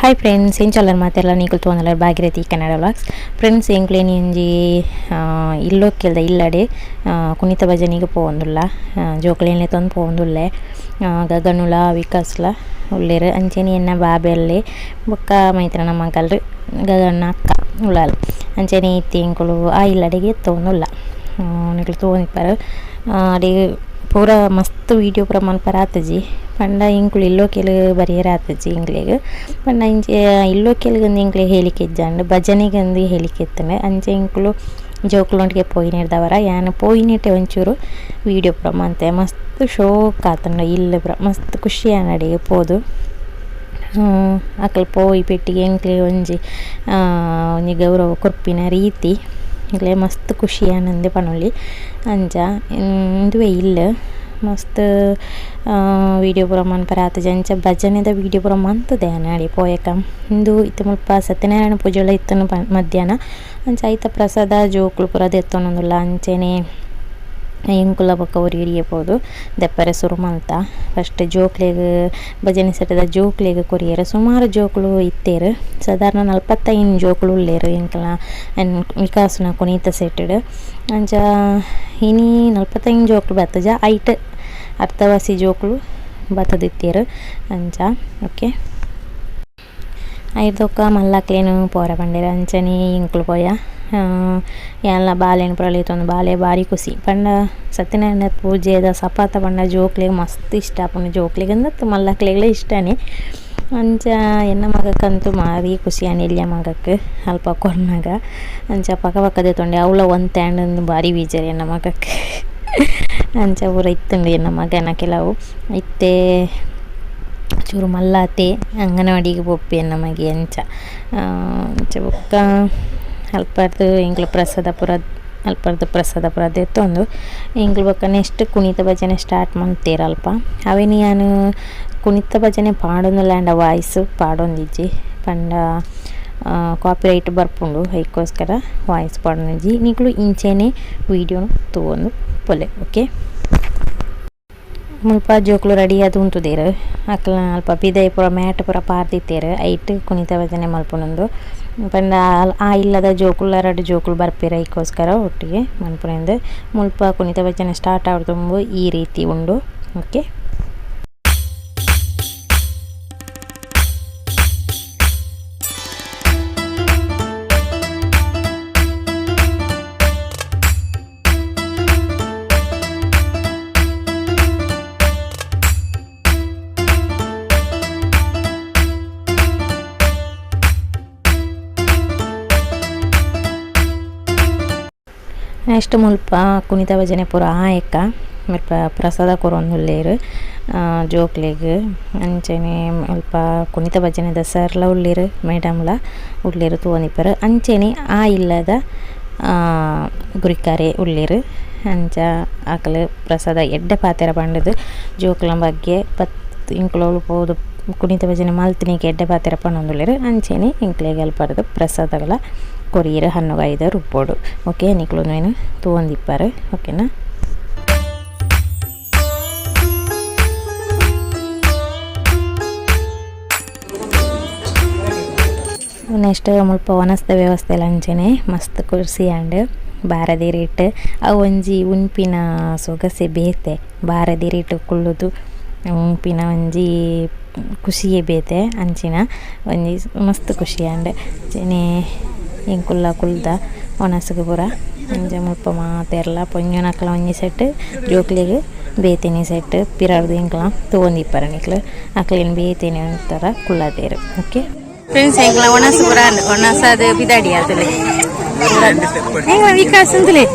Hi friends, ಎಂಚೊಲ್ಲರ್ ಮಾತೆರ್ಲ? ನಿಕುಲು ತೂವೊಂದುಲ್ಲೆರ್ Bhagirathi Kannada vlogs. Friends, ಎಂಕ್ಲೆನ್ ಒಂಜಿ ಇಲ್ಲೊಕ್ಕೆಲ್ದ ಇಲ್ಲಡೆ ಕುಣಿತ ಭಜನೆಗ್ ಪೋವೊಂದುಲ್ಲ. ಜೋಕುಲೆನ್ ಲೆತೊಂದು ಪೋವೊಂದುಲ್ಲೆ. ಗಗನುಲ ವಿಕಾಸ್ಲ ಉಲ್ಲೆರ್. ಅಂಚೆನೆ ಎನ್ನ ಬಾಬೆಲ್ಲೆ ಬೊಕ್ಕ ಮೈತ್ರನ ಮಗಲ್ ಗಗನ್ನ ಅಕ್ಕ ಉಳ್ಳಾಲ್. ಅಂಚೆನೆ ಇತ್ತೆ ಎಂಕುಲು ಆ ಇಲ್ಲಡೆಗ್ ಎತ್ತೊಂದುಲ್ಲ. ನಿಕುಲು ತೂವೊಂದಿಪ್ಪರ್. ಅಡೆಗ್ ಪೂರ ಮಸ್ತ್ ವೀಡಿಯೋ ಪೂರ ಮನ್ಪರೆ ಆತುಜಿ ಪಂಡ ಎಂಕುಲು ಇಲ್ಲೊಕ್ಕೆಲ್ ಬರಿಯೆರೆ ಆತುಜಿ ಎಂಕ್ಲೆಗ್. ಪಂಡ ಇಂಚ ಇಲ್ಲೊಕ್ಕೆಲ್ಗ್ ಎಂಕ್ಲೆಗ್ ಹೇಳಿಕೆ ಇಜ್ಜಾಂಡ್, ಭಜನೆಗ್ ಅಂದ್ ಹೇಳಿಕೆ ಇತ್ತ್ಂಡ್. ಅಂಚ ಎಂಕುಲು ಜೋಕುಲೊಟ್ಟಿಗೆ ಪೋಯಿನೆಡ್ದವರ ಯಾನ್ ಪೋಯಿನೆಟೆ ಒಂಚೂರು ವೀಡಿಯೋ ಪೂರ ಮಂತೆ. ಮಸ್ತ್ ಶೋಕ್ ಆತುಂಡು ಇಲ್ಲ್ ಪೂರ, ಮಸ್ತ್ ಖುಷಿ ಆಂಡ್ ಅಡೆಗ್ ಪೋದು. ಅಕುಲು ಪೋಯಿ ಪೆಟ್ಟಿಗೆ ಎಂಕ್ಲೆಗ್ ಒಂಜಿ ಒಂಜಿ ಗೌರವ ಕೊರ್ಪಿನ ರೀತಿ ಎಂಕ್ಲೆಗ್ ಮಸ್ತ್ ಖುಷಿ ಆಂಡ್ ಪನೊಲಿ. ಅಂಚ ಇಂದುವೆ ಇಲ್ಲ್ ಮಸ್ತ್ ವೀಡಿಯೋ ಪೂರ ಮನ್ಪರೆ ಆತುಜಿ. ಅಂಚ ಭಜನೆದ ವೀಡಿಯೋ ಪೂರ ಮಂತುದೆ ಯಾನ್ ಅಡೆ ಪೋಯಕ. ಇಂದು ಇತ್ತೆ ಮುಲ್ಪ ಸತ್ಯನಾರಾಯಣ ಪೂಜೆಲ ಇತ್ತುಂಡು ಮಧ್ಯಾಹ್ನ. ಅಂಚ ಐತ ಪ್ರಸಾದ ಜೋಕುಲು ಪೂರ ದೆತ್ತೊನೊಂದುಲ್ಲ. ಅಂಚನೆ ಎಂಕುಲ ಬೊಕ್ಕ ಒರಿ ಒರಿಯೆ ಪೋದು ದೆಪ್ಪರೆ ಸುರು ಮಲ್ತ. ಫಸ್ಟ್ ಜೋಕ್ಲೆಗ್ ಭಜನೆ ಸೆಟ್ಟದ ಜೋಕ್ಲೆಗ್ ಕೊರಿಯೆರ್. ಸುಮಾರು ಜೋಕುಲು ಇತ್ತೆರ್, ಸಾಧಾರಣ 45 ಜೋಕುಲು ಉಲ್ಲೆರ್ ಎಂಕಲ್ನ ವಿಕಾಸ್ನ ಕುಣಿತ ಸೆಟ್ಟುಡು. ಅಂಚ ಇನಿ 45 ಜೋಕುಲು ಬತ್ತುಜ, ಐಟ್ ಅರ್ಧವಾಸಿ ಜೋಕುಲು ಬತ್ತುದಿತ್ತೆರ್. ಅಂಚ ಓಕೆ, ಐರ್ದೊಕ್ಕ ಮಲ್ಲಕ್ಲೆನ್ ಪೋರೆ ಪಂಡೆರ್. ಅಂಚನೆ ಎಂಕುಲು ಪೋಯ. ಯಾನ್ಲ ಬಾಲೆನ್ ಪೂರ ಲೆತೊಂದು, ಬಾಲೆ ಬಾರಿ ಖುಷಿ. ಪಂಡ ಸತ್ಯನಾರಾಯಣ ಪೂಜೆದ ಸಪಾತ ಪಂಡ ಜೋಕ್ಲೆಗ್ ಮಸ್ತ್ ಇಷ್ಟ ಆಪುಂಡು. ಜೋಕ್ಲೆಗ್ ಅಂದ್ ಮಲ್ಲಕ್ಲೆಗ್ಲ ಇಷ್ಟನೇ. ಅಂಚ ಎನ್ನ ಮಗಕ್ಕಂತೂ ಬಾರಿ ಖುಷಿ ಆಂಡ್, ಎಲ್ಯ ಮಗಕ್ ಅಲ್ಪ ಕೊರ್ನಗ. ಅಂಚ ಪಕ್ಕ ಪಕ್ಕ ದೆತ್ತೊಂಡೆ, ಅವ್ಲ ಒಂತೆ ಆಂಡ್ ಬಾರಿ ಬೇಜಾರ್ ಎನ್ನ ಮಗಕ್. ಅಂಚ ಪೂರ ಇತ್ತುಂಡು ಎನ್ನ ಮಗನ ಕೆಲವು. ಇತ್ತೆ ಚೂರು ಮಲ್ಲಾತೆ, ಅಂಗನವಾಡಿಗ್ ಪೋಪೆ ಎನ್ನ ಮಗೆ. ಅಂಚ ಅಂಚ ಬೊಕ್ಕ ಅಲ್ಪರ್ದ್ ಎಂಕ್ಲ ಪ್ರಸಾದ ಪೂರ, ಅಲ್ಪರ್ದ್ ಪ್ರಸಾದ ಪೂರ ದೆತ್ತೊಂದು ಎಂಕ್ಲು ಬೊಕ್ಕ ನೆಕ್ಸ್ಟ್ ಕುಣಿತ ಭಜನೆ ಸ್ಟಾರ್ಟ್ ಮಂತೇರ್ ಅಲ್ಪ. ಅವೆನ್ ಯಾನ್ ಕುಣಿತ ಭಜನೆ ಪಾಡೊಂದುಲ್ಲ ಆಂಡ ವಾಯ್ಸ್ ಪಾಡೊಂದಿಜ್ಜಿ, ಪಂಡ ಕಾಪಿರೈಟ್ ಬರ್ಪುಂಡು, ಐಕೋಸ್ಕರ ವಾಯ್ಸ್ ಪಾಡೊಂದಿಜ್ಜಿ. ನಿಕುಲು ಇಂಚೆನೆ ವೀಡಿಯೋನು ತೂವೊಂದು ಪೋಲೆ. ಓಕೆ, ಮುಲ್ಪ ಜೋಕುಲು ರೆಡಿ ಆದ್ ಉಂತುದೆರ್. ಅಕಲ್ನ ಅಲ್ಪ ಪಿದಯಿ ಪೂರ ಮ್ಯಾಟ್ ಪೂರ ಪಾಡ್ದಿತ್ತೆರ್. ಐಟ್ ಕುಣಿತ ಭಜನೆ ಮಲ್ಪುನಂದು ಪಂಡ ಆ ಇಲ್ಲದ ಜೋಕುಲು ರಡ್ಡ್ ಜೋಕುಲು ಬರ್ಪೆರ್, ಐಕೋಸ್ಕರ ಒಟ್ಟಿಗೆ ಮನ್ಪುನೆಂದ್. ಮುಲ್ಪ ಕುಣಿತ ಭಜನೆ ಸ್ಟಾರ್ಟ್ ಆವೊಡು ದುಂಬು ಈ ರೀತಿ ಉಂಡು. ಓಕೆ, ನೆಕ್ಸ್ಟ್ ಮುಲ್ಪ ಕುಣಿತ ಭಜನೆ ಪೂರ ಆಯೆಕ್ಕ ಮುಲ್ಪ ಪ್ರಸಾದ ಕೊರೊಂದುಲ್ಲೆರ್ ಜೋಕ್ಲೆಗ್. ಅಂಚನೆ ಮುಲ್ಪ ಕುಣಿತ ಭಜನೆದ ಸರ್ಲ ಉಲ್ಲೆರ್, ಮೇಡಮ್ಲ ಉಲ್ಲೆರ್ ತೂವೊಂದಿಪ್ಪೆರ್. ಅಂಚನೆ ಆ ಇಲ್ಲದ ಗುರಿಕಾರೆ ಉಲ್ಲೆರ್. ಅಂಚ ಅಕುಲು ಪ್ರಸಾದ ಎಡ್ಡೆ ಪಾತೆರ ಪಂಡುದು ಜೋಕುಲ್ನ ಬಗ್ಗೆ ಪತ್ ಎಂಕುಲು ಪೋದು ಕುಣಿತ ಭಜನೆ ಮಲ್ತಿನಿಕ್ ಎಡ್ಡೆ ಪಾತೆರ ಪನೊಂದುಲ್ಲೆರ್. ಅಂಚನೆ ಎಂಕ್ಲೆಗ್ ಅಲ್ಪರ್ದ್ ಪ್ರಸಾದಲ ಕೊರಿಯೆರ್ ಹಣ್ಣುಗಾಯಿದ ರೂಪೊಡು. ಓಕೆ, ನಿಕುಲು ಉಂದೆನ್ ತೂವೊಂದಿಪ್ಪರ್. ಓಕೆನಾ? ನೆಕ್ಸ್ಟ್ ಮುಲ್ಪ ವನಸ್ದ ವ್ಯವಸ್ಥೆ ಅಂಚನೆ ಮಸ್ತ್ ಕುರ್ಸಿ ಆಂಡ್. ಬಾರೆದಿರಿಟ್ ಅವು ಒಂಜಿ ಉನ್ಪಿನ ಸೊಗಸೆ ಬೇತೆ. ಬಾರೆದಿರಿಟ್ ಕುಲ್ಲುದು ಉನ್ಪಿನ ಒಂಜಿ ಖುಷಿಯೇ ಬೇತೆ. ಅಂಚಿನ ಒಂಜಿ ಮಸ್ತ್ ಖುಷಿ ಆಂಡ್. ಅಂಚನೆ ಎಂಕುಲ್ಲ ಕುಲ್ದ ವನಸ್ಗ್ ಪೂರ. ಅಂಚ ಮುಲ್ಪ ಮಾತೆರ್ಲ ಪೊಂಜೊನಕ್ಲ ಒಂಜಿ ಸೆಟ್, ಜೋಕ್ಲೆಗ್ ಬೇತೆನೆ ಸೆಟ್. ಪಿರರ್ದ್ ಎಂಕ್ಲ ತೂವೊಂದಿಪ್ಪರ್ ನಿಕ್ಲು. ಅಕ್ಲೆನ್ ಬೇತೆನೆ ಒಂಥರ ಕುಲ್ಲದೆರ್. ಓಕೆ ಫ್ರೆಂಡ್ಸ್, ಎಂಕ್ಲ ಒಣಸ್ ಪೂರ ಒಣಸ್ ಅದು ಪಿದಾಡಿ ಆತಲೆ. ಎಂಕ್ಲ ವಿಕಾಸ್ ಅಂತಲೇ.